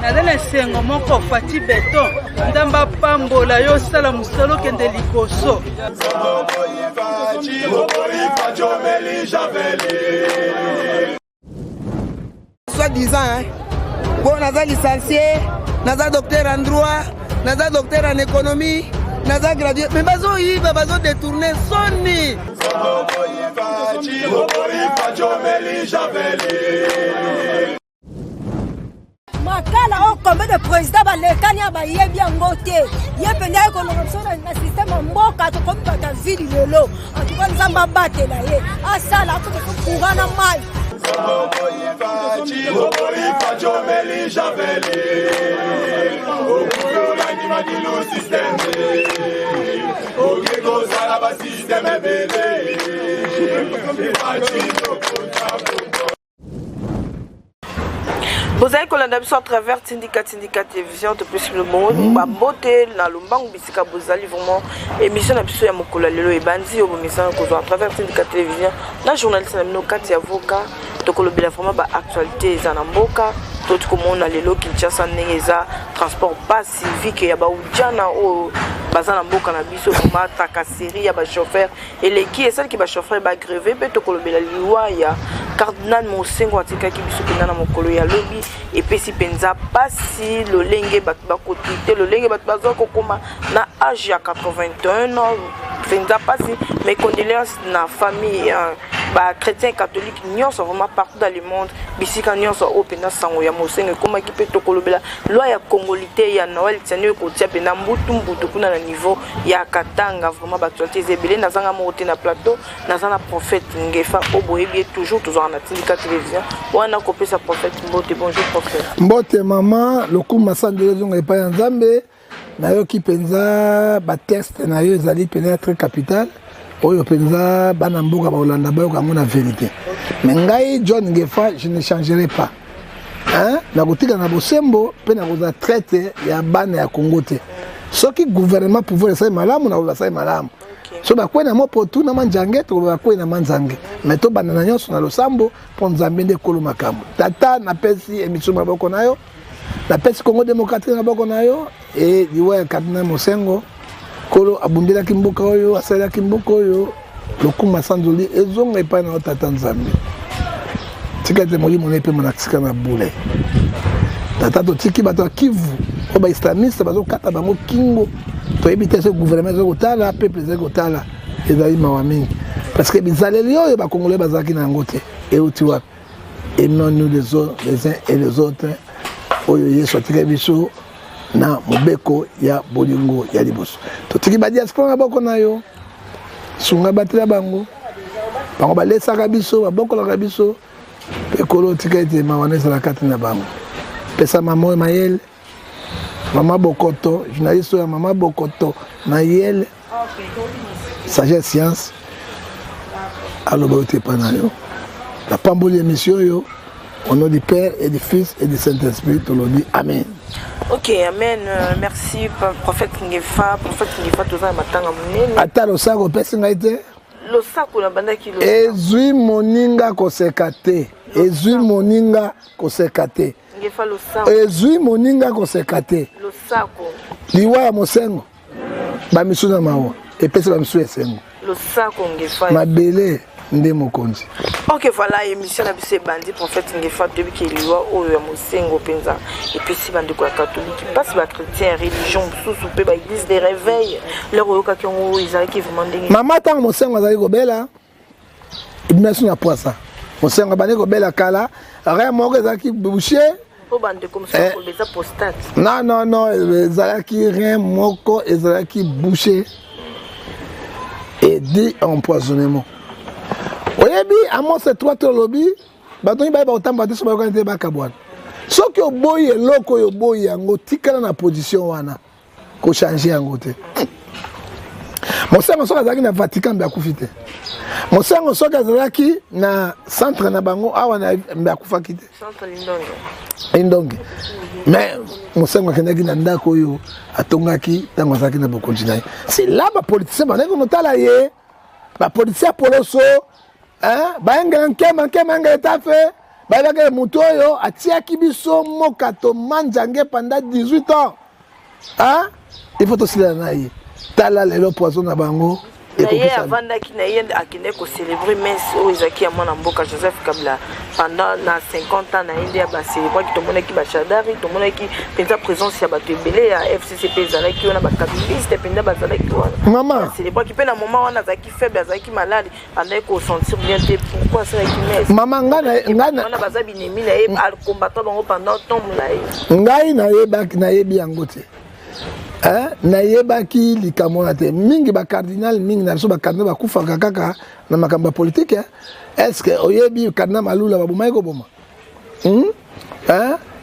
Naza na esengo moko Fatshi Beton, Nzambe apambola yo, osala mosala okende liboso. Soit disant, hein? Bon, naza licencié, naza docteur en droit, naza docteur en économie, naza gradué, mais bazo yiba, bazo détourner soni. Makala oyo combien de président balekani ya bayebi yango te ye mpenza aye kolonga biso na systeme ya mboka tokomi bato ya vili lelo antuka nzambe abatela ye asala akota so courant na mai. Bozali kolanda biso à travers Tindika Tindika Télévision. Topesi bino bongo bambote na lombangu bisika bozali. Vraiment, émission na biso ya mokolo ya lelo ebandi oyo bomesana kozwa à travers Tindika Télévision na journaliste na bino kati ya voka. Tokolobela vraiment baactualité eza na mboka. Toti komona lelo Kinshasa ndenge eza transport pasi vike ya baujana oyo baza na mboka na biso, vraiment tracasserie ya bachauffeur eleki esalaki bachauffeur bagreve. Mpe tokolobela liwa ya cardinal Mosengo atikaki biso mpenza na mokolo ya lobi, epesi mpenza pasi lolenge bato bakotwite, lolenge bato bazwa kokoma na age ya 81 ans, mpenza pasi. Mes condoléances na famille, bachrétien catholique nyonso vraiment partout dans le monde, bisika nyonso oyo mpenza sango ya Mosengo ekomaki. Mpe tokolobela loi ya congolité ya Noël Tshiani oyo ekotia mpenza mbutu mbutu kuna na niveau ya Katanga. Vraiment, baactualité eza ebele. Nazanga moko te na plateau, naza na prophète Ngefa oyo boyebi ye toujours, tozwaka na Tindika Télévision wana. Kopesa prophète mbote. Bonjour prophète. Mbote mama, lokumu masandelo ezonga epai ya Nzambe. Nayoki mpenza batexte na yo, ezali mpenza très capital oyo mpenza bana mboka bakolanda, bayoka yango na vérité. Mais ngai John Ngefa, je ne changerai pas, hein? Nakotika na bosembo mpe nakozala traître ya bana ya Congo te. Soki gouvernement pouvoir esali malamu, nakozala asali malamu. So bakwei na mopotu na manzange, tokoloba bakwei na manzange. Mais tobanda na nyonso na losambo, mpo Nzambe nde ekolo makambo. Tata, napesi émission maboko na yo, napesi Congo démocratique na maboko na yo. E liwa ya cardinal Mosengo, Nkolo abundelaki mboka oyo, asalelaki mboka oyo, lokumu asanzoli ezonga epai na yo Tata Nzambe. Tika ete molimo na epema na tika na bule. Tata, totiki bato ya Kivu oyo baislamiste bazokata bango kingo. Toyebi te soki gouvernement ezali kotala, peuple ezali kotala. Ezali mawa mingi parce que bizaleli oyo bakongolais bazalaki na yango te, euti wapi? Aimons-nous les autres, les uns et les autres, oyo Yesu atikaki biso na mobeko ya bolingo ya liboso. Totiki badiaspora na boko na yo, sunga, batela bango, bango balesaka biso, babokolaka biso. Mpe Kolo, tika ete mawa na ezala kati na bango. Pesa mama oyo mayele, mama Bokoto, journaliste oyo ya mama Bokoto, mayele, sagesse, science, aloba oyo te epai na yo. Napamboli émission oyo au nom du Père et du Fils et du Saint-Esprit. Tolobi amen. Ok, amen. Merci prophète Ngefa. Prophète Ngefa, toza na matanga monene. Ata losako opesi ngai te. Losako na bandaki. Ezwi moninga koseka te, ezwi moninga koseka te. Ngefa, losako. Ezwi moninga koseka te. Losako. Liwa ya Mosengo, bamisu na mawa, epesi bamisu esengo. Losako Ngefa. Mabele nde mokonzi. Ok, voilà, émission na biso ebandi. Prophète Ngefa, toyebi ke liwa oyo ya Mosengo mpenza epesi bandeko ya katolike mpasi, bachrétien, religion mosusu mpe baéglise de réveil. Lere oyokaki yango, ezalaki vraiment ndenge? Mama, ntango Mosengo azali kobela, ebimasi na poisa. Mosengo abandi kobela kala, rein moko ezalaki bouché. Mpo bandeko mosusu bakoloba eza prostate. Non, non, non, ezalaki rein moko ezalaki bouché et dit empoisonnement. Oyebi Amos 3, tolobi bato mibale bakotambola te so bayokani te, bakabwana. Soki oboyi eloko oyo, oboyi yango, tikala na position wana, kochange yango te. Mosengo soki azalaki na Vatican, mbe akufi te. Mosengo soki azalaki na centre na bango awa, mbe akufaki te. Indonge. Mais Mosengo akendaki na ndako oyo atongaki ntango azalaki na bokonzi na ye. C'est là bapoliticien bandaki komotala ye, bapoliticien poloso, bayengela nkema nkema, engela etafe. Bayebaki moto oyo atiaki biso mokato manjange pendant 18 ans. Hein? Il faut tosilana na ye. Tala lelo poison na bango. Na ye avandaki na ye, akendaki kocélébrer messe oyo ezalaki ya mwana mboka Joseph Kabila pendant na 50 ans na ye. Nde ya bacélébraki, tomonaki bashadari, tomonaki mpenza présence ya bato ebele ya FCC mpe ezalaki wana, bakabiliste mpenza bazalaki wana. Mama. Célébraki mpe na moment wana azalaki faible, azalaki malade, andaki kosentir bien te. Pourquoi asalaki messe? Mama, ngai wana baza binemi na ye, acombattre bango pendant temps molai. Ngai nayebaki, nayebi yango te. Nayebaki likambo wana te. Mingi bacardinal, mingi na biso bacardinal bakufaka kaka na makambo ya politike. Est ce que oyebi cardinal Malula babomaki koboma,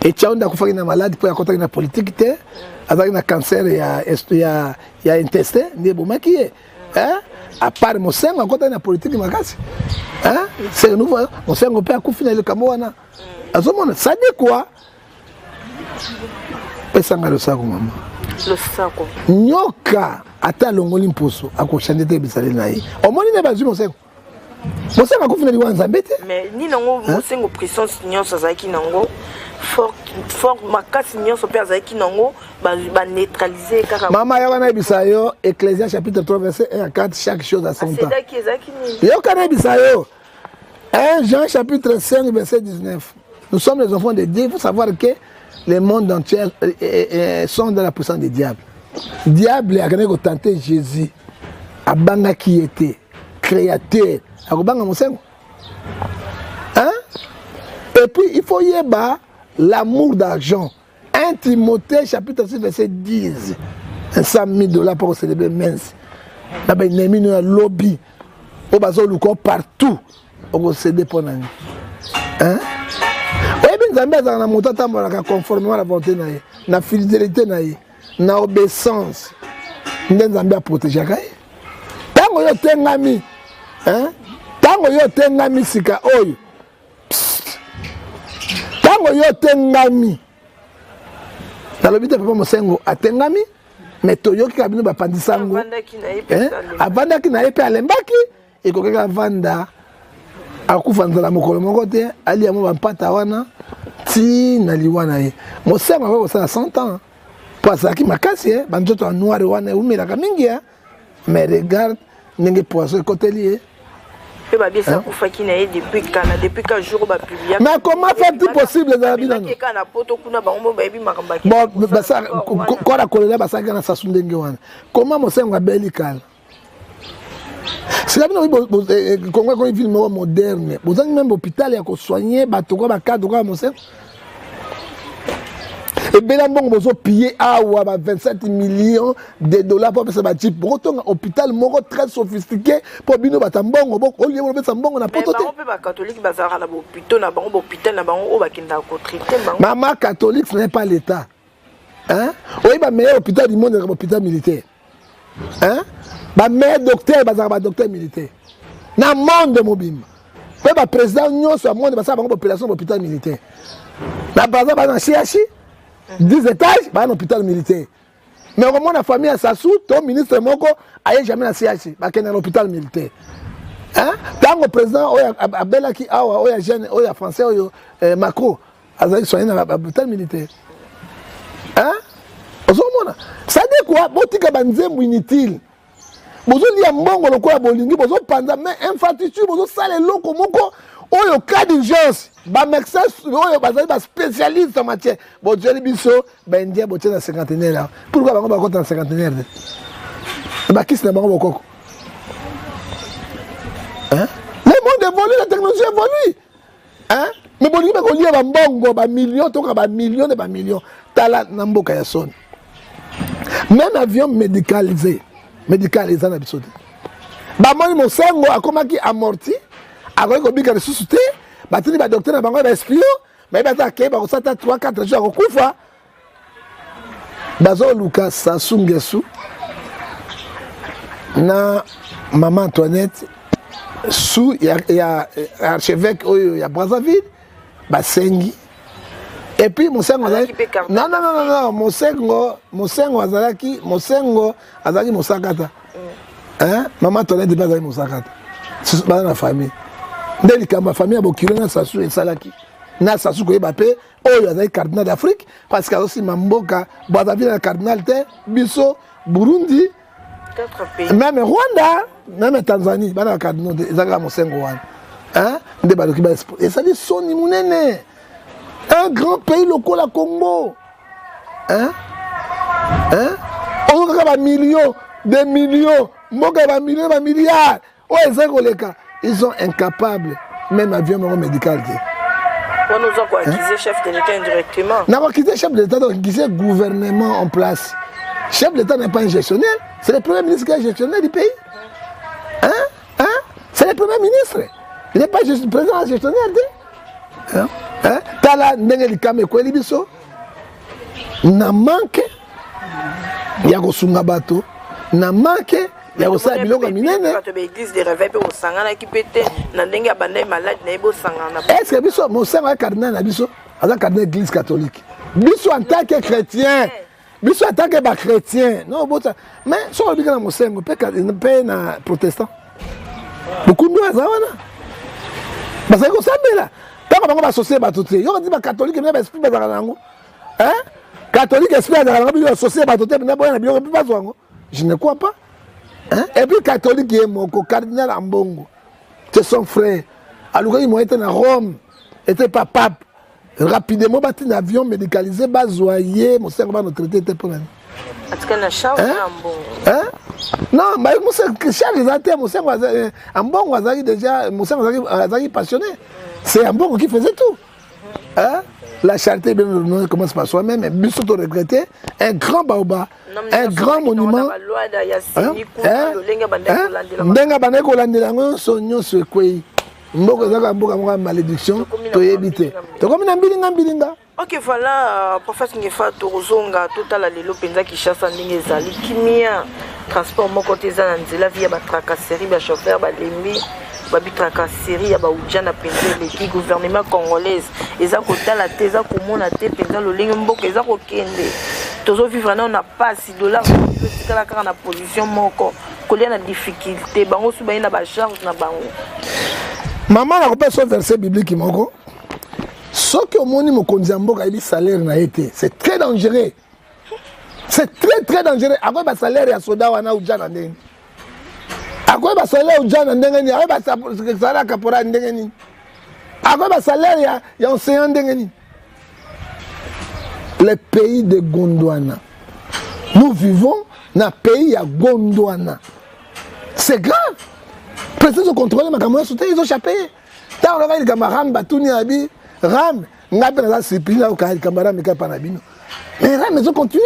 Etiao nde akufaki na malade mpo akɔtaki na politike te. Azalaki na cancer ya intestin nde ebomaki ye. À part Mosengo, akɔtaki na politike makasi. C'est nous voyons Mosengo mpe akufi na likambo wana. Azomona, ça dit quoi? Pesanga losako, mama. Losako. Nyoka ata alongoli mposo, akochanger te bizaleli na ye. Omoni nde bazwi Mosengo. Mosengo akufi na liwa Nzambe te. Mais nini yango? Mosengo, puissance nyonso azalaki nango, fort fort makasi nyonso mpe azalaki nango, baneutraliser kaka. Mama, ya wana yebisa yo Ecclésias chapitre 3 verset 1 à 4: chaque chose à son temps. Asedaki, ezalaki nini? Yoka, nayebisa yo 1 Jean chapitre 5 verset 19: nous sommes les enfants de Dieu. Il faut savoir que le monde entier sont dans la puissance du diable. Diable akendaki kotenter Jésus, abangaki ye te. Créateur akobanga Mosengo, hein? Et puis il faut yeba l'amour d'argent. 1 Timothée chapitre 6 verset 10: 100 000 $ pour célébrer messe na baennemi no ya lobi oyo bazoluka partout, okocéder mpo nani, hein? Oyebi Nzambe azalaka na moto atambolaka conformément na volonté na ye, na fidélité na ye, na obéissance, nde Nzambe aprotégeaka ye. Ntango yo otengami, ntango yo otengami sika oyo, ntango yo otengami, nalobi te papa Mosengo atengami, mais toyoki kaka bino bapandisango. Avandaki na ye mpe alembaki, ekokaki avanda, akufa nzala mokolo moko te, alia mo bampata wana ti na liwa na ye. Mosengo akoki kosala 100 ans mpo azalaki makasi. Banzoto ya noire wana eumelaka mingi, mais regarde ndenge poison ekoteli ye. Mpe babiesi akufaki na ye depuis kala, depuis ka jour bapublia. Mais comment fait-il possible? Ezala binano kaka na poto kuna, bango bayebi makambo. Bon, kora kolela basalaki na Sasu ndenge wana. Comment Mosengo abeli kala? Sika bino, Kongo ekomi ville moko moderne, bozangi même hôpital ya kosoigner bato kwa bacadre kwa Mosengo. Ebele mbongo bozopiller awa, ba 27 millions de dollars mpo apesa bajeep, bokotonga hôpital moko très sophistiqué mpo bino bata mbongo olie, bolopesa mbongo na poto te. Mpe bacatholique bazalaka na bahôpitaux na bango, bahôpital na bango oyo bakendaka kotraiter bango. Mama, catholique, ce n'est pas l'État, hein? Oyebi bameilleur hôpital du monde ezalaka bahôpital militaire, hein? Bameilleur docteur bazalaka badocteur militaire na monde mobimba. Mpe baprésident nyonso ya monde basala bango baopération na hôpital militaire. Na Braza baa na CHU 10 étages, baa na hôpital militaire. Mais okomona famille ya Sasu to ministre moko aye jamais na CHU, bakende na hôpital militaire. Ntango président oyo abelaki awa, oyo ya jeune, oyo ya français, oyo Macron, azalaki soigné na hôpital militaire. Ozomona, c'est-à-dire quoi? Botika banzembo inutile. Bozolia mbongo lokola bolingi, bozopanza, mais infrastructure bozosala eloko moko oyo cas d'urgence, bamédecin oyo bazali baspécialiste en matière, bozweli biso baindien, botie na cinquantenaire awa. Pourquoi bango bakota na cinquantenaire te? Bakisi na bango bokoko. Le monde évolue, la technologie évolue, hein? Mais bolingi mpe kolia bambongo, bamillion, toka bamillion de bamillion. Tala na mboka ya soni, même avion médicalisé, médical eza na biso te. Bamoni Mosengo akomaki amorti, akoki kobika lisusu te, batindi badocteur na bango ya baespion, bayebi ata akei, bakosala ta 3 4 jours, akokufa. Bazoluka Sasu Ngesu na mama Antoinette su ya archevêque oyo ya Brazzaville, basengi. Et puis Mosengo azalaki, non, non, non, non, Mosengo azalaki mosakata, hein? Mama Antoinette mpe azalaki mosakata, baza na famille. Nde likambo ya famille ya bokilo na Sasu esalaki. Na Sassou koyeba mpe oyo azali cardinal d'Afrique, parce que azosimba mboka Brazzaville na cardinal te, biso Burundi, même Rwanda, même Tanzanie, bana ba cardinal te, eza kaka Mosengo wana, hein? Nde baloki ba ezali soni monene, un grand pays lokola Congo, hein? Hein? Oyo kaka ba millions, des millions, mboka ya ba millions, ba milliards oyo ezali koleka, ils sont incapables même avion moko médical te. Wana oza koaccuser chef de l'État indirectement. Nakoaccuser chef de l'État, donc accuser gouvernement en place. Chef de l'État n'est pas un gestionnaire, c'est le premier ministre qui est gestionnaire du pays, hein? Hein? C'est le premier ministre, il n'est pas juste président gestionnaire te, hein? Hein? Tala ndenge likama ekweli biso na manque ya kosunga bato, na manque ya kosala biloko ya minene. Bato ba église de réveil mpe bosanganaki mpe te na ndenge ya bandai malade na ye, bosangana. Est ce que biso, Mosengo ya cardinal na biso aza cardinal église catholique, biso en tant que chrétien, biso en tant que bachrétien, non bota, mais soki olobika na Mosengo mpe na protestant, mokundu aza wana, bazali kosambela ntango bango basosie bato te. Yo kati bacatholique mpe baesprit bazalaka na yango, catholique esprit azalaka nango, biso basosie bato te mpe boya na biloko mpe bazwa yango, je ne crois pas, hein? Et puis catholique ye moko cardinal Ambongo, c'est son frère, alukaki moyen te na Rome, était pas pape, rapidement batina avion médicalisé, bazwa ye Mosengo, bano traité te, mpo nani? Atika na charge na Mbongo. Non, charge eza te. Mosengo, Ambongo azalaki déjà, Mosengo azalaki passionné, c'est Ambongo qui faisait tout, hein? La charité bien ordonnée commence par soi-même. Biso to regretter un grand baobab, un grand monument. Ndenge bandaki kolandela yango nyonso nyonso ekwei. Mboka ezaka mboka moko ya malédiction, toyebi te, tokomi na mbilinga mbilinga. Ok, voilà, prophète Ngefa, tokozonga totala lelo mpenza Kinshasa ndenge ezali kimia, transport moko te eza na nzela, vi ya batracasserie, bachauffeur balembi, babitracasserie ya baujana mpenza eleki. Gouvernement congolaise eza kotala te, eza komona te mpenza lolenge mboka eza kokende. Tozovivre nano na pasi, dollar etikala kaka na position moko, kolia na difficulté, bango su baye na bacharge na bango. Mama, nakopesa verset biblique moko. Soki omoni mokonzi ya mboka ayebi salaire na ye te, c'est très dangereux, c'est très très dangereux. Akoyeba salaire ya soda wana uja na ndenge, akoyeba salaire uja na ndenge nini? Akoyeba salaire ya caporal ndenge nini? Akoyeba salaire ya enseignant ndenge nini? Le pays de Gondwana, nous vivons na pays ya Gondwana, c'est grave. Président ezocontrôle makambo nyonso te, ezochape ye. Ntango naka likambo RAM, batuni ya bi RAM, ngai mpe naza surpris, nayokaa likambo RAM eka epa na bino, mais RAM ezocontinue.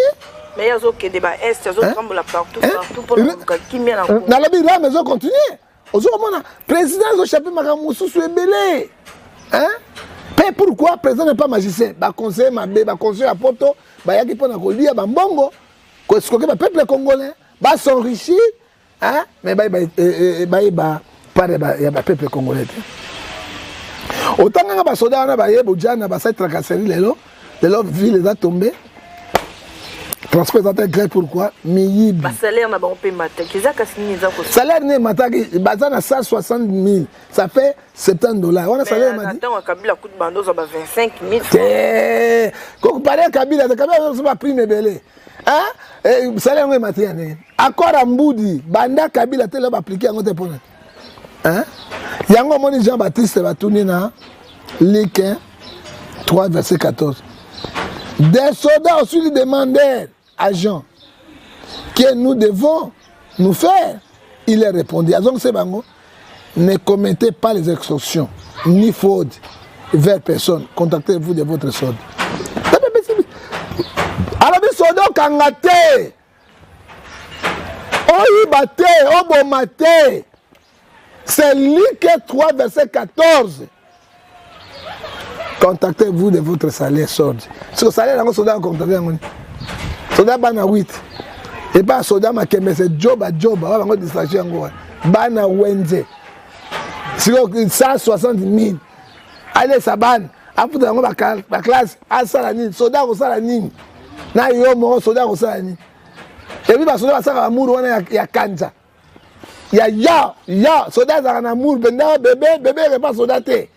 Mais ye azokende ba est, azotambola partout partout mpona koluka kimia na Nalobi RAM ezocontinue, ozokomona président ezochape makambo mosusu ebele. Mpe pourquoi? Président n'est pas magicien. Baconseiller mabe, baconseiller ya poto bayaki mpona kolia bambongo, koescroquer bapeuple congolais, bas'enrichir, mais bayeba part ya bapeuple congolais te. Otanganga basoda wana baye bojana, basali tracasserie. Lelo lelo ville eza tombe, transport eza te, grève. Pourquoi? Miyibi. Basalaire na bango mpe mataki eza, kasi nini eza? Salaire nini emataki? Baza na 160 000, ça fait 70 $ wana salaire. Ntango ya Kabila kutu bando ozwa ba 25 000. Te, kokopare Kabila te. Kabila azosa baprime ebele, salaire yango emati ya ndenge accord ya Mbudi, banda Kabila te, lelo baappliquer yango te. Mpona yango omoni Jean Baptiste batuni na Luc 3 verset 14: des soldats aussi lui demandèrent à Jean: que nous devons nous faire? Il leur répondit, azongise bango: ne commettez pas les extorsions ni fraude vers personne, contentez-vous de votre solde. Alobi soda okanga te, oyiba te, oboma te. C'est Luc 3 verset 14: contentez-vous de votre salaire, solde. Soki salaire yango, soda akontacte yango ni soda bana 8 epa soda Makembese, joba joba oyo bango distraction yango wana, bana wenze. Sikoyo 160 000, alesa bana, afuta yango baclasse, asala nini? Soda akosala nini na yo moko? Soda akosala nini? Epi basoda basalaka bamuru wana ya kanja ya ya ya. Soda azalaka na mur mpenza, bebe bebe repa soda te.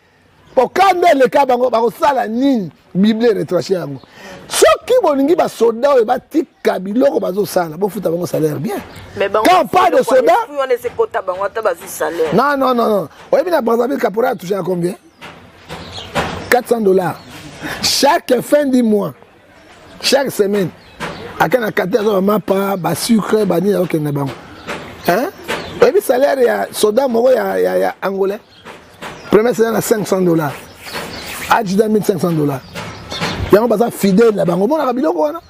Po kanda eleka bango, bakosala nini? Bible eretranche yango. Soki bolingi basoda oyo batika biloko bazosala, bofuta bango salaire bien. Quand pas de soda, non, non, non, non. Oyebi na Brazzaville, caporal atouche à combien? 400 $ chaque fin du mois, chaque semaine. Ake na kati, aza bamapa, basucre, banini, azokende bango. Oyebi salaire ya soda moko ya angolais, premier salaire na 500 $, adjudant 1500 $. Yango baza fidèle na bango. Omonaka biloko wana,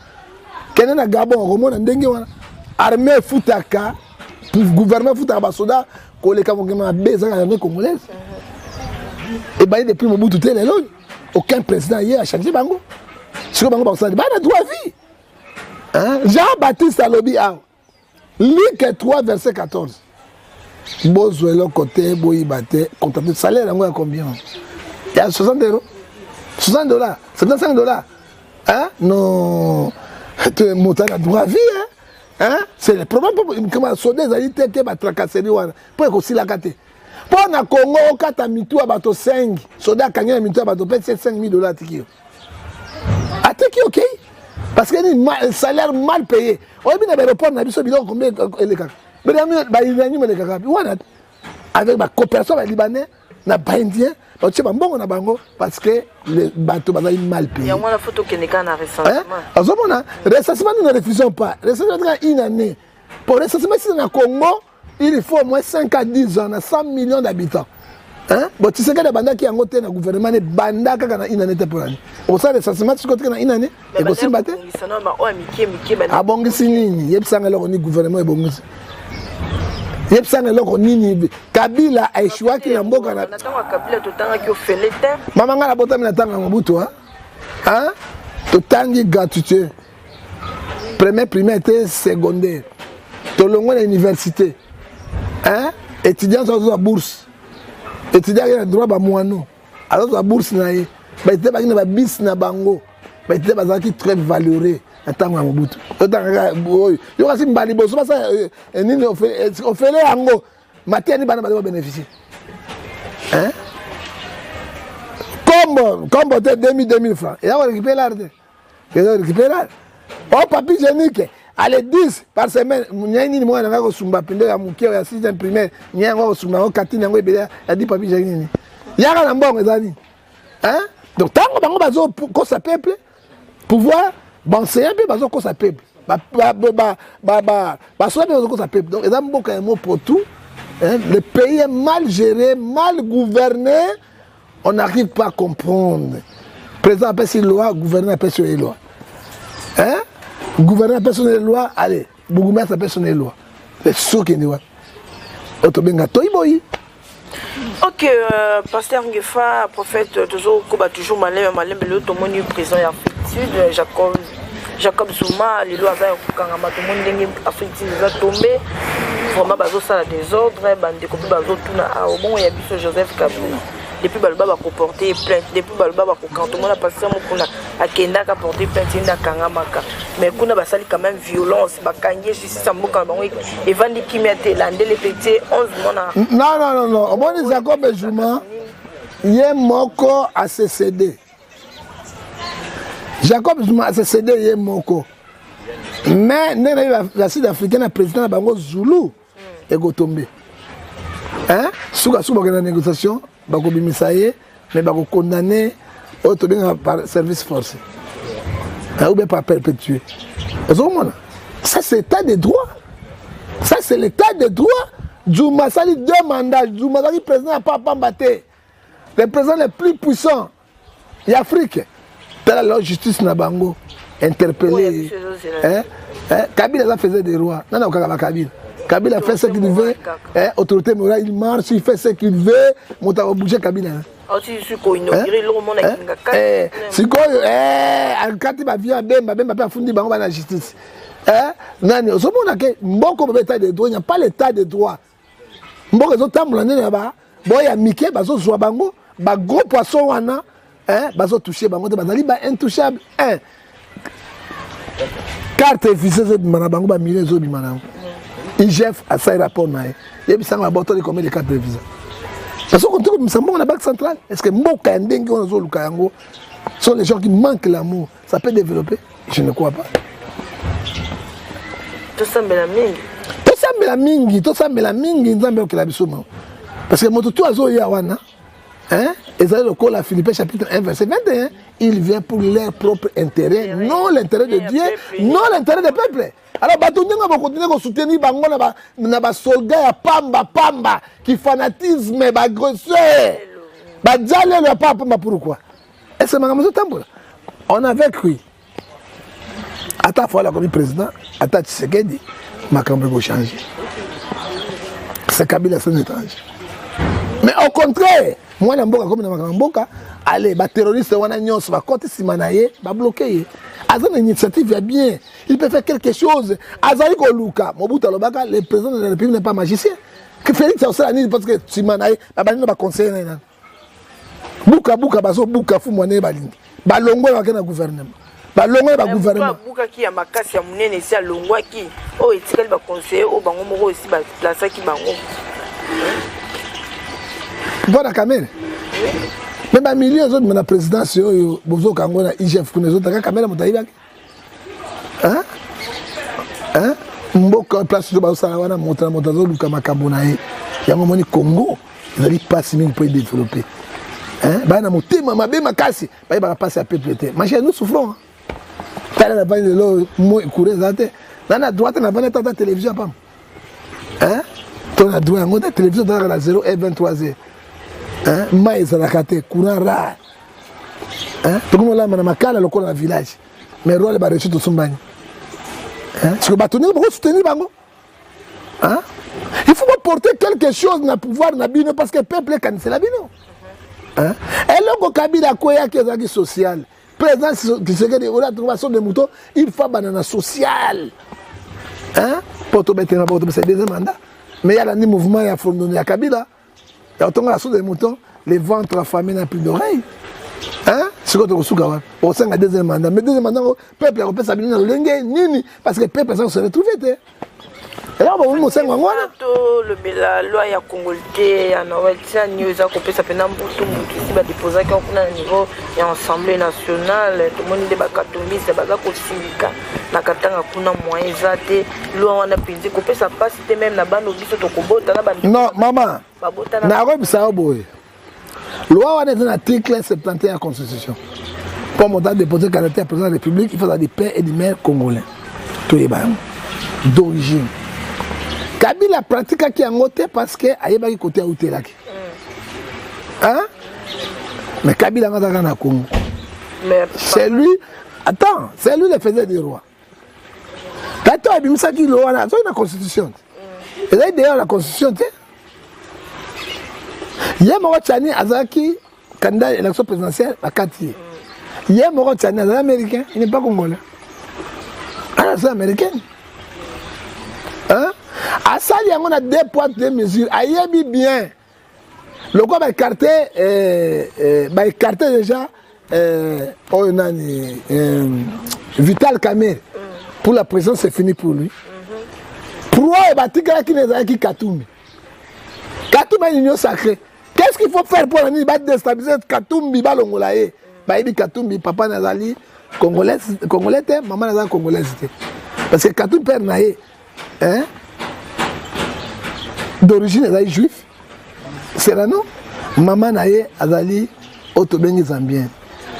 kende na Gabon, okomona ndenge wana armée efutaka, gouvernement efutaka basoda koleka mokema mabe. Ezaka armée congolaise ebandi depuis Mobutu te. Lelo aucun président ye achange bango. Sikoyo bango bakosala bana droit vie. Jean Baptiste alobi awa, Luc 3 verset 14: bozwa eloko te, boyiba te, contrat salaire yango ya combien? Ya 60 euros, 60 $, 75 $, hein? Non, moto ana droit vie, hein? Hein? C'est le problème. Kama soda ezali te ke batracasserie wana mpo ekosilaka te. Mpo na Congo, okata mitu ya bato 5, soda akangi na mitu ya bato mpe 5000 $, atiki yo, ateki, okei. Parce que nini? Salaire mal payé. Oyebi na baéroport na biso biloko combien elekaka? Bauranium elekaka wana avec bacoopération balibanais na baindien, batie bambongo na bango parce que bato bazali mal payé. Yango wana faut tokende kaka na recensement. Azomona recensement, nous ne refusons pas recensement kaka une année. Pour recensement sisi na Congo, il faut au moins 5 à 10 ans na 100 millions d'habitants, hein? Bon, Tshisekedi abandaki yango te na gouvernement ne banda kaka na une année te. Mpo nani okosala recensement sikoyo teke na une année? Ekosimba te. Abongisi nini? Yebisanga eloko nini gouvernement ebongisi. Yebisanga eloko nini. Kabila aéchouaki na mboka na mama. Ngai nabotami na ntango ya Mobutu. Totangi gratuité, premier primaire te, secondaire. Tolongwe na université, étudiant azozwa bourse, étudiant ake na droit, bamwano azozwa bourse na ye. Baétudiant baki na babisi na bango. Baétudiant bazalaki très valeureux na ntango ya Mobutu. Otangaka oyo yo kasi mbala liboso basala nini? Ofele yango matiani, bana baza babénéficie kombo kombo te. 2000 2000 francs eza korécupérer te, eza récupérer o papier hygiénique ale 10 par semaine. Nyai nini mwana nanga kosumba pende ya moke ya 6e primaire, nyai yango akosumba yango katine yango ebele ya 10 papier hygiénique nini yaka na mbongo eza nini? Donc ntango bango bazokosa peuple, pouvoir, baenseignant mpe bazokosa peuple, basoda mpe bazokosa peuple. Donc eza mboka ya mopotu. Le pays est mal géré, mal gouverné, on n'arrive pas à comprendre. Président apesi loi, gouverneur apesi oye loi, hein? Gouverneur apesi oye loi, allez, bourgmestre apesi oye loi. Sokende wapi? Oyo tobenga toyiboyi. Ok, pasteur Ngefa, prophète, tozokoba toujours malembe malembe. Lelo tomoni président ya Afrique Sud, Jacob Zuma, lelo aza ya kokangama. Tomoni ndenge Afrique Sud eza tombe vraiment, bazosala désordre. Bandeko mpe bazotuna awa bongo ya biso Joseph Kabila, depuis baloba bakoporte plainte, depuis baloba bakokanga, tomona pasteur mokuna akendaka porte plainte, ye nde akangamaka. Mais kuna basali quand même violence, bakangi ye. Justice ya mboka na bango evandi kimia te, elandeli mpe tie 11 mois na Non, non, non, non. Omoni Jacob Zuma, ye moko acédé. Jacob Zuma acédé ye moko, mais ndenge nayebi ba sud africain na président na bango Zulu, ekotombe sukasuka, bakende na négociation, bakobimisa ye, mais bakokondamne oyo tobengaka par service forcé ou bien par perpétué. Ozomona, ça c'est état de droit, ça c'est l'état de droit. Zuma asali deux mandats. Zuma azalaki président ya pamba te, le président le plus puissant ya Afrique. Tala lelo justice na bango interpellé. Kabila aza faiseur des rois. Nani akokaka bakabila? Kabila fait ce qu'il veut, hein, autorité morale, il marche, il fait ce qu'il veut. Moto akobouge Kabila? Sikoyo akati bavie ya Bemba. Bemba mpe afundi bango bana justice. Nani ozomona ke mboka babe état de droit? Il n'y a pas l'état de droit. Mboka ezotambola ndenge ya ba boya mike, bazozwa bango bagros poisson wana, bazotouche bango te, bazali ba intouchable. Un carte visa ezobima na bango, bamilio ezobima na yango. IGF asali rapport na ye, yebisanga babotoli combien de carte de visa? Parce que kobimisa mbongo na banque centrale, est ce que mboka ya ndenge wana ozoluka yango, sont les gens qui manquent l'amour, ça peut développer? Je ne crois pas. Tosambela mingi. Tosambela mingi, tosambela mingi, Nzambe okela biso mao, parce que moto tu azoya wana, hein, ezali lokola Philippiens chapitre 1 verset 21: il vient pour leur propre intérêt, non l'intérêt de Dieu, non l'intérêt des peuples. Alors bato ndenge bokontinue kosoutenir bango na basoldat ya pamba pamba, ki fanatisme, baagresseur, badialelo ya pamba pamba, pourquoi est ce que makambo ezotambola? On avait cru, ata Fayulu akomi président, ata Tshisekedi, makambo ekochange, c'est Kabila, c'est un étranger. Mais au contraire, mwana mboka akomi na makambo mboka, ale baterroriste wana nyonso bakoti nsima na ye, babloke ye. Aza na initiative ya bien, il peut faire quelque chose. Azali koluka. Mobutu alobaka: "Le président de la République n'est pas magicien." Félix akosala nini? Parce que nsima na ye babandi na baconseiller na ye nano buka buka, bazobuka fu mwana ye, balingi balongwe, bake na gouvernement, balongwe na bagouvernement. Abukaki ya makasi ya monene, esi alongwaki, oyo etikali baconseiller oyo bango moko esi baplasaki bango. Mpona Kamerhe, mais bamillion ezobima na présidence oyo, bozoka yango na IGF kuna, ezotaka Kamerhe moto ayibaki mboka. Place oyo bazosala wana, moto na moto azoluka makambo na ye. Yango omoni Congo ezali mpasi mingi mpo edéveloppe. Baya na motema mabe makasi, bayebaka mpasi ya peuple te. Ma chère, nous souffrons. Tala na vandi lelo, courant eza te. Na droite na vandi, tata télévision pamba to na droit yango te. Télévision tozalaka na 0 h 23 heures, mai ezalaka te, courant rare, tokomi olamba na makala lokola na village. Mais roi le bareçu tosombani sikoyo, bato ndenge bokosoutenir bango, il faut porter quelque chose na pouvoir na bino, parce que peuple ekanisela bino eloko. Kabila akweyaki, ezalaki social. Président Tshisekedi oyo atonga basaut de mouton, il faut abanda na social mpo tobetema, po tobesa deuxième mandat. Mais yalandi mouvement ya frondono ya Kabila ya kotonga la saut de mouton, le ventre affamé n'a plus d'oreille. Sikoyo tokosuka wapi? Osenga deuxième mandat, mais deuxième mandat ngo peuple akopesa bino na lolenge nini? Parce que peuple aza kose retrouve te. Eloko bomi mosengo yango wana. Tolobela loi ya congolité ya Noël Tshiani oyo eza kopesa mpena mbutu mbutu. Esi badepozaki yango kuna na niveau ya Assemblée nationale. Tomoni nde bakatumbiste baza kosilika na Katanga kuna, moyen eza te. Loi wana mpenza ekopesa mpasi te, même na bana biso tokobota na Non mama, nakoyebisa yo boye: loi wana eza na article 71 ya constitution. Mpo moto adépose candidature ya président de la République, il faut azala du père et du mère congolais. Toyeba yango d'origine. Kabila pratikaki yango te parce que ayebaki kote autelaki, hein? Mais Kabila yango azalaka na Congo, c'est lui, attends, c'est lui le faiseur du roi. Tata abimisaki loi wana, azwaki na constitution te, ezali d'ailleurs na constitution te. Ye moko Tshiani azalaki candidat élection présidentielle, bakati ye. Ye moko Tshiani azali américain, il n'est pas congolais, aza américaine. Asali yango na deux poids deux mesures. Ayebi bien lokola baécarte, baécarte déjà oyo nani, Vital Kamerhe pour la présidence, c'est fini pour lui. Pour oyo batikalaki na ezalaki Katumbi. Katumbi ayi union sacrée. Qu'est-ce qu'il faut faire pour nini badéstabiliser Katumbi, balongola ye? Bayebi Katumbi, papa nazali congolais, congolais te, mama nazali congolaise te, parce que Katumbi, père na ye, hein, d'origine azali juif serano, mama na ye azali oyo tobengi zambien.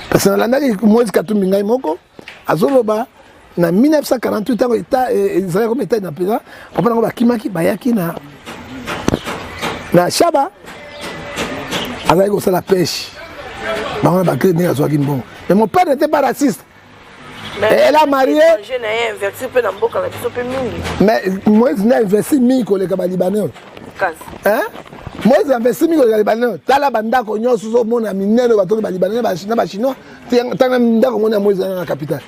Parce que nalandaki Moïse Katumbi ngai moko azoloba na 1948, ntango ezalaki comme état na président, papa nango bakimaki, bayaki na Shaba, azalaki kosala pêche, bango na bakri ndenge azwaki mbongo. Mais mon père n'était pas raciste. Et elle a marié. Mais Moïse n'a investi mingi koleka balibanais oyo. Moïse investi mingi koleka libanais oyo. Tala bandako nyonso ozomona minene batongi, balibanais na bachinois. Tanga ndako moni ya Moïse na capitale,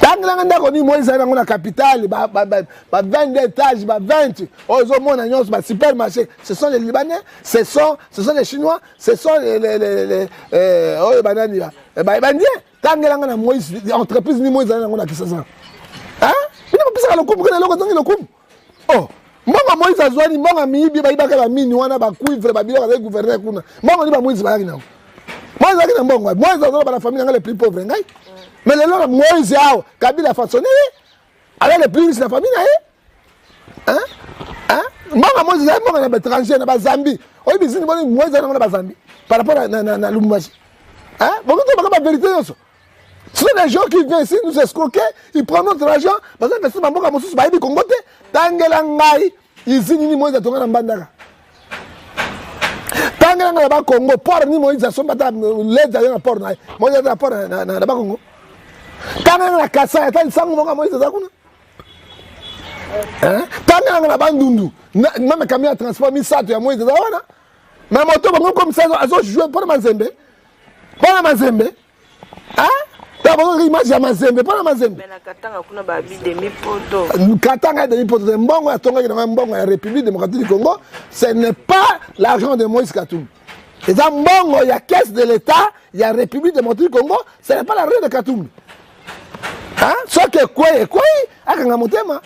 tangelanga ndako nini Moïse aza nango na capitale, ba 22 étages, ba 20 oyo ozomona nyonso, ba supermarché, ce sont les Libanais, ce sont les Chinois, ce sont les oyo banani, bandien. Tangelanga na Moïse entreprise nini Moïse aza nango na Kisasa? Bino bapesaka lokumu kena eloko ezangi lokumu. Oh. Mbongo Moïse azwani, mbongo ya miyibi bayibaka ba mine wana, ba cuivre, ba biloko azali gouverneur kuna. Mbongo ni ba Moïse bayaki nango. Moïse azalaki na mbongo. Moïse azoloba na famille na ngai le plus pauvre ngai. Mais lelo na Moïse awa, Kabila façonné ye. Aza le plus riche na famille na ye. Hein? Hein? Mbongo ya Moïse ezali mbongo na ba étranger na ba Zambie. Oyebi zini boni Moïse azali nango na ba Zambie par rapport na na na Lubumbashi. Hein? Bokoki tobaka ba vérité nyonso. Ce sont des gens qui viennent ici nous escroquer, ils prennent notre argent, baza investir na mboka mosusu bayebi Congo te. Tangela ngai usine nini Moïse atonga na Mbandaka. Tangela ngai na ba Congo, port nini Moïse asomba ata led aza na port na ye. Moïse aza na port na, na, na ba Congo. Tangela ngai na Kasai, ata lisango moko ya Moïse aza kuna. Hein? Tangela ngai na Bandundu, meme camion ya transport misato ya Moïse aza wana. Mais moto bango comme ça azo jouer mpona Mazembe. Mpona Mazembe. Hein? Image ya Mazembe, mpona Mazembe. Katanga kuna ba demi poto. Katanga ya demi poto, mbongo ya tongaki na mbongo ya République démocratique du Congo, ce n'est pas l'argent de Moïse Katumbi. Eza mbongo ya caisse de l'État ya République démocratique du Congo, ce n'est pas l'argent de Katumbi. Hein? Soki ekwei ekwei, akanga motema.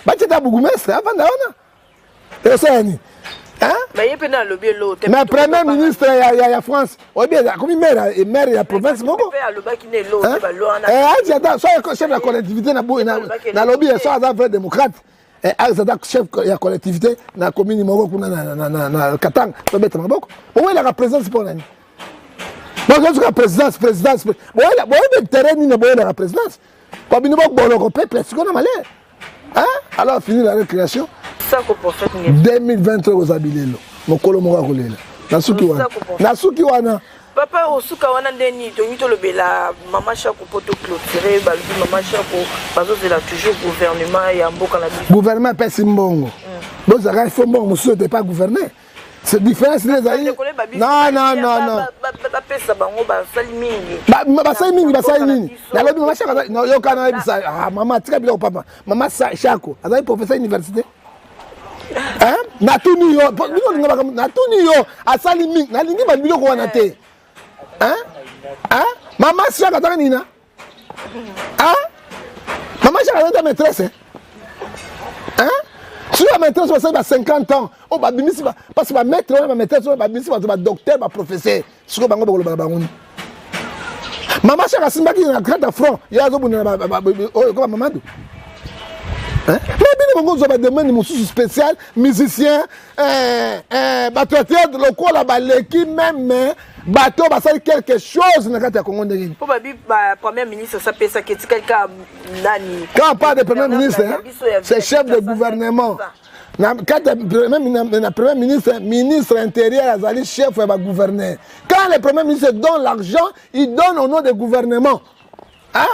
Batie ta bourgmestre avanda wana. Esala nini? Mais premier ministre ya, ya, ya France oyebi akomi maire, maire ya province moko azi ata so chef ya collectivité nalobi so aza vrai démocrate aza chef ya collectivité na commune moko kuna na Katanga tobeta maboko bowelaka présidence mpo nani bozozuka présidence présidence boyebi terrain nini boyelaka présidence po bino boboloko peuple sikoyo na malere. Hein? Alors fini la récréation. 2023 oza bilelo mokolo moko akolela nasuki wana nasuki wana papa osuka wana nde nini tolingi tolobela mama Shako mpo toclôture balobi mama Shako bazozela toujours gouvernement ya mboka na biso gouvernement epesi mbongo bozalaka ifo mbongo mosusu ete pas gouverner c'est différence nde ezali non non non non bapesa bango basali mingi basali mingi basali nini nalobi mama Shako yoka nayebisa ah, mama tika biloko papa mama Shako azali professeur université natuni yo bino olinga makambo natuni yo asali mingi nalingi ba biloko wana te mama Shako azalaka nini na mama Shako azalaki ta maîtresse soki ba maîtresse basali ba 50 ans oyo babimisi parce ba maître wana ba maîtresse wana babimisi bato ba docteur ba professeur sikoyo bango bakoloba na bango nini mama Shako asimbaki na grande front ye azobunda na oyo koma Mamadou mais bino bongo ozwa badomaine mosusu spécial musicien bato ya théâtre lokola baleki meme bato basali quelque chose na kati ya Congo ndenge nini mpo babi premier ministre asapesaki etikali kaka nani quand on parle de premier ministre c'est chef de gouvernement na kati na premier ministre ministre intérieur azali chef ya bagouverneur. Quand le premier ministre donne l'argent, il donne au nom du gouvernement.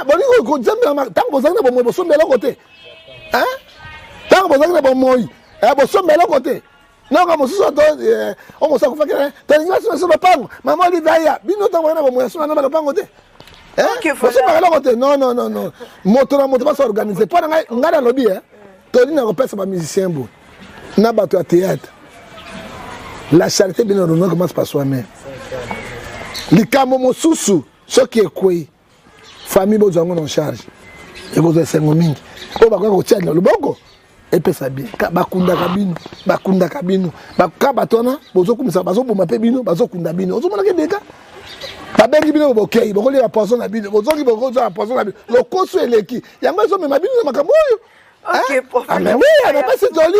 Bolingi kozambela ntango bozalaki na bomoi bosomba eloko te ntango bozalaki na bomoi bosomba eloko te noko mosusu to omosu akufaki tolingi basomba lopango mama Olive aya bino ntango bozalaki na bomoi asomba na balopango te bosombaka eloko te non non non non moto na moto basorganize mpo na ngai ngai nalobi toli na kopesa bamusicien boye na bato ya théâtre. La charité bien ordonnée commence par soi-même. Likambo mosusu soki ekwei famille bozwa yango na charge ekozwa esengo mingi oyo bakoki kotia na loboko epesa bien bakundaka bino bakundaka bino ka bato wana bozokumisa bazoboma mpe bino bazokunda bino ozomonaka dega babengi bino bokei bokolia bapoison na bino bozongi bokozwa bapoison na bino lokoso eleki yango ezomema bino na makambo oyo. Mais oui, napesi toli.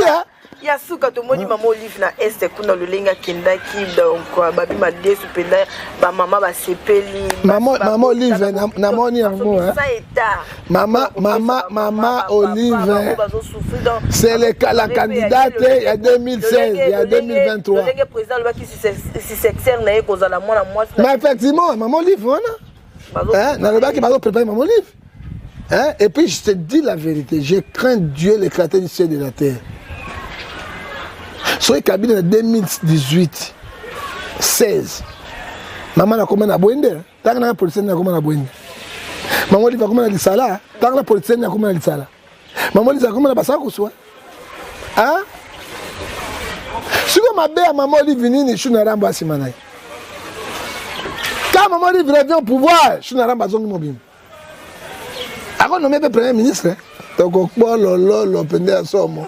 Ya suka tomoni mama Olive na este kuna lolenge akendaki donc babi madesu mpenza bamama basepeli. Mama Olive namoni yango mama mama mama Olive c'est la candidate ya 2016 ya 2023 lolenge président alobaki successeur na ye kozala mwana mwasi. Mais effectivement mama Olive wana nalobaki bazoprépare mama Olive. Hein? Et puis je te dis la vérité, je crains Dieu, le créateur du ciel et de la terre. Soki Kabila na 2018 16 mama nakoma na Bwende, ntango nanga politicien nakoma na Bwende, mama Olive akoma na Lisala, ntango na politicien nakoma na Lisala, mama Olive akoma na Basakuswa. Hein? Sikoyo mabe ya mama Olive nini? Shuna Rambo asima na ye. Quand mama Olive revient au pouvoir, Shuna Rambo azongi mobimba. Akonomme mpe premier ministre. Tokokbolololo mpenza ya somo.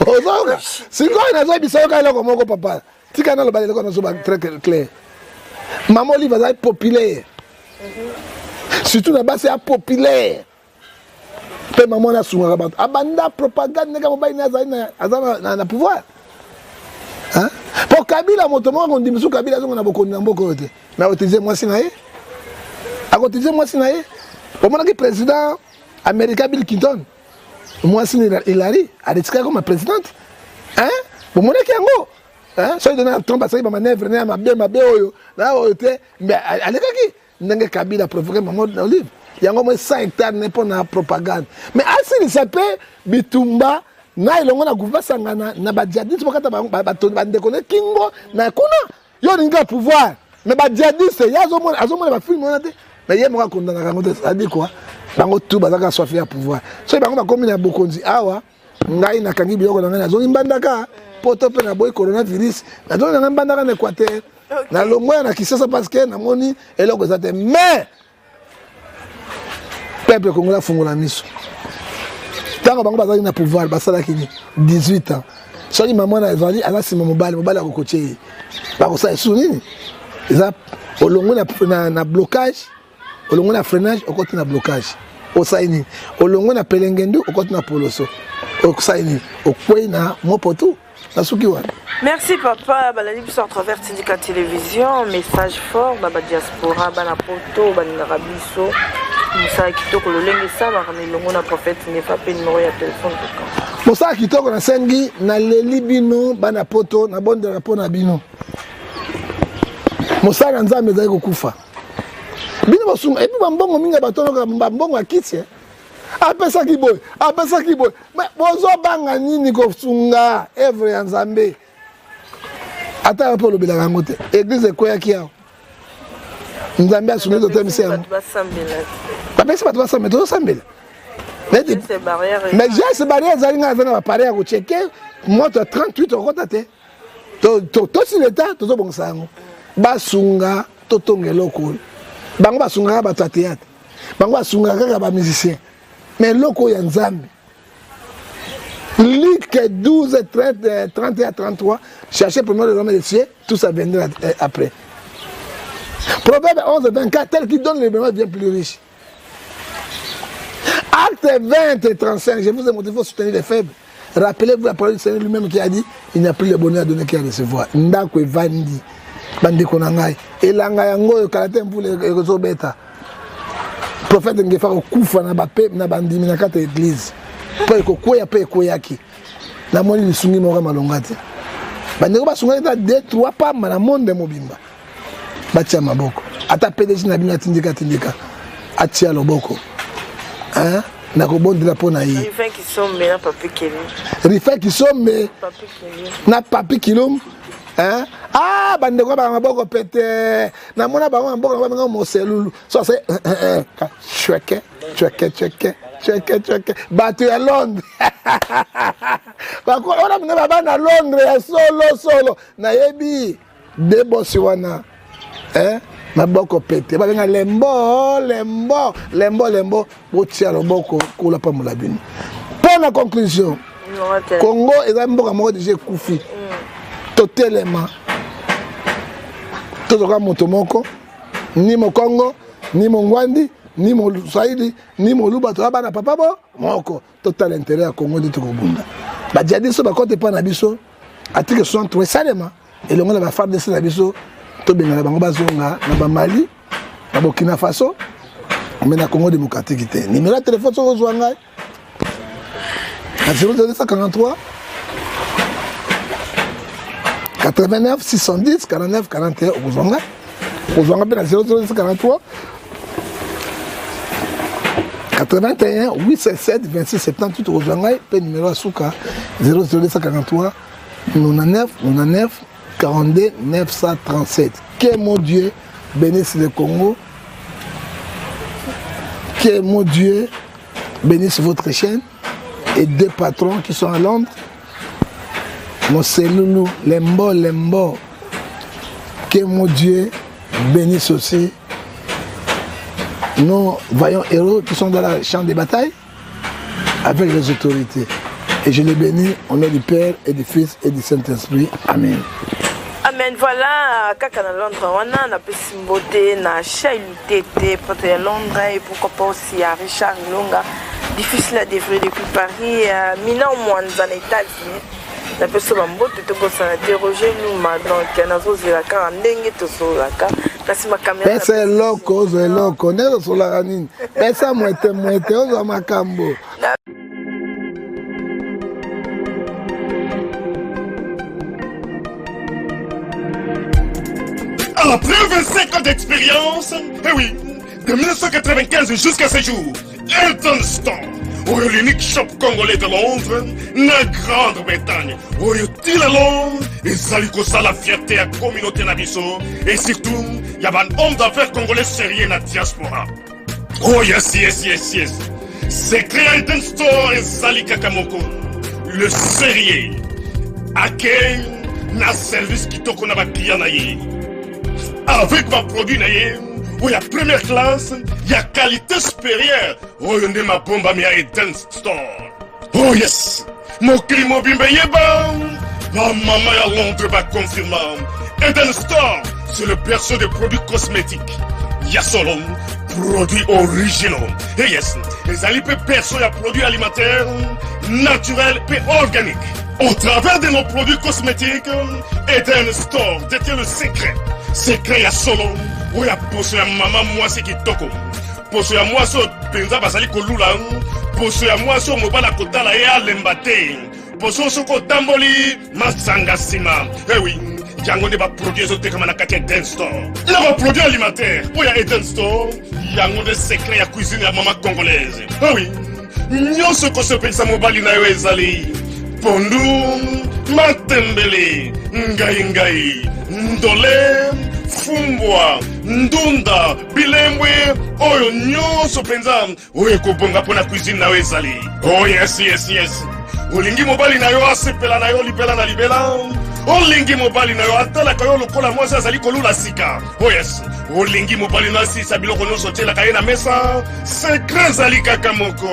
Ozoyoka sikoyo, nazoyebisa yoka eloko moko, papa. Tika naloba eloko, nazoba très clair. Mama Olive azali populaire, surtout na basi ya populaire. Mpe mama wana asungaka bato, abanda propagande ndenge mobali ne azali aza na pouvoir. Mpo Kabila, moto moko akondimi su Kabila azonga na bokonzi na mboka oyo te, mais akoutiliser mwasi na ye, akoutiliser mwasi na ye. Omonaki président américain Bill Clinton, mwasi Hillary aretikaki koma présidente. Bomonaki yango. Soki Donald Trump asalaki bamanœuvre ne ya mabe mabe oyo na oyo te, mais alekaki ndenge Kabila provoqué mama Olive. Yango moi 100 hectare ne mpo na propagande, mais asilisa mpe bitumba na elongo na gouvernement, basangana na badjihadiste, bokata bandeko ne kingo na kuna. Yo olingi ka pouvoir, mais badjihadiste ye azomona bafilm wana te, mais ye moko akondanaka yango te. C'est-à-dire quoi? Bango tu bazaka soif ya pouvoir. Soki bango bakomi na bokonzi awa, ngai nakangi biloko na ngai, nazongi Mbandaka poto mpe naboyi coronavirus, nazongi na ngai Mbandaka na Équateur, nalongwa ya na Kisasa, parce que namoni eloko eza te. Mais peuple congolais afungola miso. Ntango bango bazalaki na pouvoir, basalaki nini 18 ans? Soki mama na ezali aza nsima mobali, mobali akokotie ye, bakosala lisusu nini? Eza olongwe na blocage, olongwe na freinage, okoti na blocage, osali nini? Olongwe na pelengendu, okoti na poloso, osali nini? Okwei na mopotu. Nasuki wana. Merci papa. Balandi biso à travers Tindika Télévision, message fort na badiaspora, bana poto balingaka biso. Mosala kitoko lolenge esalaka na elongo na prophète Ngefa, mpe numéro ya telefone kaka. Mosala kitoko. Nasengi, naleli bino bana poto, nabondelaka mpo na bino. Mosala na Nzambe ezali kokufa. Bino bosunga epi bambongo mingi ya bato oyoka, bambongo ya kiti apesaki boye, apesaki boye. Bozobanga nini kosunga œuvre ya Nzambe? Ata yo mpe olobelaka yango te. Église ekweyaki awa, Nzambe asungi, totemisi yango, bapesi bato basambela, tozosambela. Mais geste barrière ezali, ngai aza na baappareil ya kochecker moto ya 38 okota te. Tosi leta, tozobongisa yango. Basunga, totonga eloko oyo. Bango basungaka bato ya théâtre, bango basungaka kaka bamusicien, mais eloko oyo ya Nzambe. Luc 12, 30, 31, 33, cherchez premièrement le royaume des cieux, tout ça viendra après. Proverbe 11, 24, tel qui donne librement devient plus riche. Acte 20 et 35, je vous ai montré, il faut soutenir les faibles. Rappelez-vous la parole du Seigneur lui-même qui a dit, il n'y a plus le bonheur à donner qu'à recevoir. Ndako evandi, bandeko na ngai, elanga yango oyo kala te mvula ekozobeta. Prophète Ngefa kokufa na bape na bandimi na kati ya église mpo ekokweya mpe ekweyaki. Namoni lisungi moko ya malonga te. Bandeko basungaki ata 2 3 pamba na monde mobimba, batia maboko. Ata PDG na bino atindika tindika, atia loboko, hein? Nakobondela mpo na ye. Rifin Kisombe na Papi Kilum, hein? Ah, bandeko baka maboko pete, namona bango na mboka babenga moselulu so ase chweke chweke chweke chweke chweke. Bato ya Londres wana mine, baba na Londres ya solo solo, nayebi de bosi wana, eh? Maboko pete, babenga lembo lembo lembo lembo. Botia loboko, kola pambola bino. Mpo na conclusion, Congo eza mboka moko déjà ekufi. Totelema, tozoka moto moko, ni mokongo, ni mongwandi, ni moswahili, ni moluba, toza bana papa bo moko. Totala intérêt ya Congo nde tokobunda. Badjihadiste bakota epai na biso, article 63 esalema elongo na baFARDC na biso, tobengana bango, bazonga na bamali, na Burkina Faso, mais na Congo démocratique te. Numéro ya telefone, soki ozwa ngai na 0243 89 610 49 41, okozwa ngai. Okozwa ngai mpe na 0043 81 877 26 78, okozwa ngai mpe. Numéro ya suka, 00243 99 99 42 937. Que mon Dieu bénisse le Congo, que mon Dieu bénisse votre chaîne et deux patrons qui sont à Londres, Moselulu, Lembo Lembo. Que mon Dieu bénisse aussi nos vaillants héros qui sont dans la chambre de bataille. avec les autorités. Et je les bénis au nom du Père et du Fils et du Saint-Esprit. Amen. Amen. Voilà, kaka na Londres wana napesi mbote na Shai Lutete, prêtre ya Londres, et pourquoi pas aussi à Richard Ilonga, difficile à dévouer depuis Paris, Mina Mwanza na États-Unis. Napesi bambote, tobosana te Roger Numa. Donc nazozela kaka ndenge tosololaka na nsima caméra. Pesa eloko, ozwa eloko. Ndenge tosololaka nini? Pesa mwete mwete, ozwa makambo. Après 25 ans d'expérience, eh oui, de 1995 jusqu'à ce jour, Elton Store, oyo l'unique shop congolais de Londres, na Grande-Bretagne, oyo ti lelo ezali kosala fierté ya communauté na biso et surtout ya ba homme d'affaires congolais sérieux na diaspora. Oh yes. Secret ya Eden Store ezali kaka moko. Le sérieux. Accueil na service kitoko na baclient na ye. Avec baproduit na ye oyo ya première classe, ya qualité supérieure, oyo nde mabombami ya Eden Store. Oh yes! Mokili mobimba eyeba, bamama ya Londres baconfirma. Eden Store, c'est le berceau des produits cosmétiques. Ya solo, produits originaux. Et yes, ezali mpe berceau ya produits alimentaires naturels mpe organiques. Au travers de nos produits cosmétiques, Eden Store détient le secret. Secret ya solo, oyo ya poso ya mama mwasi kitoko. Poso ya mwasi oyo mpenza bazali kolula, poso ya mwasi oyo mobali akotala ye alemba te. Poso soki otamboli masanga nsima. Eh oui, yango nde baproduit ezotekama na kati ya Eden Store. Na baproduit alimentaire oyo ya Eden Store, yango nde secret ya cuisine ya mama congolaise. Eh oui, nyonso ekosepelisa mobali na yo ezali pondu, matembele, ngai ngai, ndole, fumbwa, ndunda, bilembwe, oyo nyonso mpenza oyo ekobonga mpo na cuisine na yo ezali. Oh yes. Olingi mobali na yo asepela na yo libela na libela. Olingi mobali na yo atalaka yo lokola mwasi azali kolula sika. Oh yes. Olingi mobali na asisa biloko nyonso otielaka ye na mesa. Secret ezali kaka moko.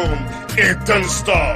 Eden Store.